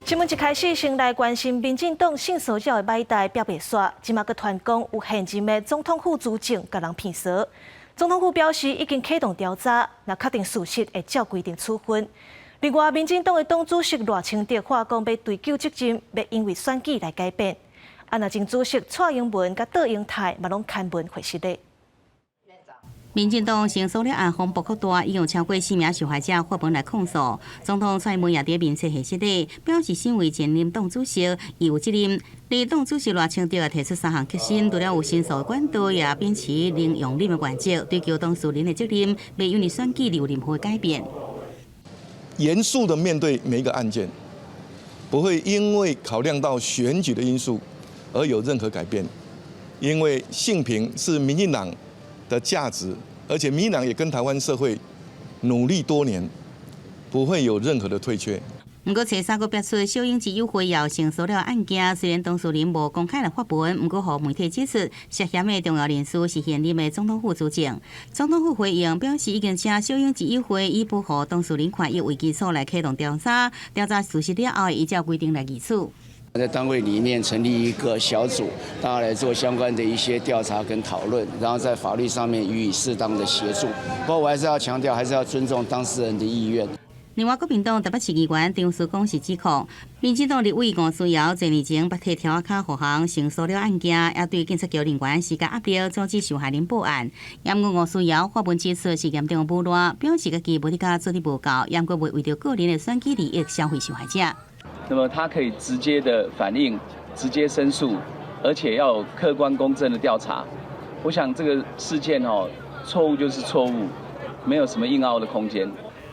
新聞一開始，先來關心民進黨性騷擾的擺代表袂煞，這馬閣傳講有現任的總統府資政共人騙趖。總統府表示已經啟動調查，若確定事實會照規定處分。另外，民進黨的黨主席賴清德話講欲追究責任，袂因為選舉來改變。啊，若前主席蔡英文佮卓榮泰嘛攏刊文回失禮。民進黨性騷擾案風波擴大，已經有超過四名受害者發文來控訴。總統蔡英文也佇面冊下失禮，表示身為前任黨主席，伊有責任。而黨主席賴清德也提出三項革新，除了有申訴的管道，也秉持零容忍的原則，追究當事人的責任，袂因為選舉而有任何改變。嚴肅的面對每一個案件，不會因為考量到選舉的因素而有任何改變。因為性平是民進黨的價值，而且民進黨也跟台灣社會努力多年，不會有任何的退卻。毋過，初三閣爆出小英之友會有性騷擾案件，雖然當事人無公開來發文，毋過予媒體指出，涉嫌的重要人士是現任的總統府資政。總統府回應表示，已經請小英之友會以保護當事人權益為基礎來啟動調查，調查事實了後，依照規定來議處。在單位裡面成立一個小組，大家來做相關的一些調查跟討論，然後在法律上面予以適當的協助。不過我還是要強調，還是要尊重當事人的意願。另外，國民黨台北市議員張淑剛是指控，民進黨立委吳思瑤濟年前捌提柱仔跤護航性騷擾案件，也對警察局人員施加壓力，阻止受害人報案。毋過吳思瑤發文指出是嚴重侮辱，表示家己無得佮做得無夠，猶閣袂為著個人的選舉利益消費受害者。那麼他可以直接的反映、直接申訴，而且要客觀公正的調查。我想這個事件哦，錯誤就是錯誤，沒有什麼硬拗的空間。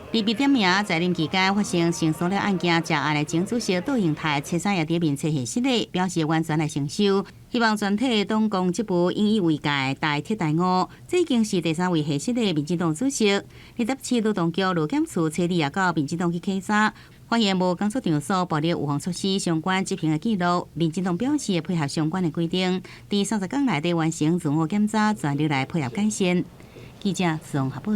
被點名在任期間發生性騷擾案件，涉案的前主席卓榮泰，初三也佇面冊下失禮，表示完全來承受，希望全體黨公職務引以為戒，大徹大悟。這已經是第三位下失禮民進黨主席。台北市勞動局勞檢處初二也到民進黨去稽查，發現無工作場所暴力預防措施相關執行的記錄。民進黨表示會配合相關的規定，佇30天內底完成自我檢查，全力來配合改善。記者宋合報。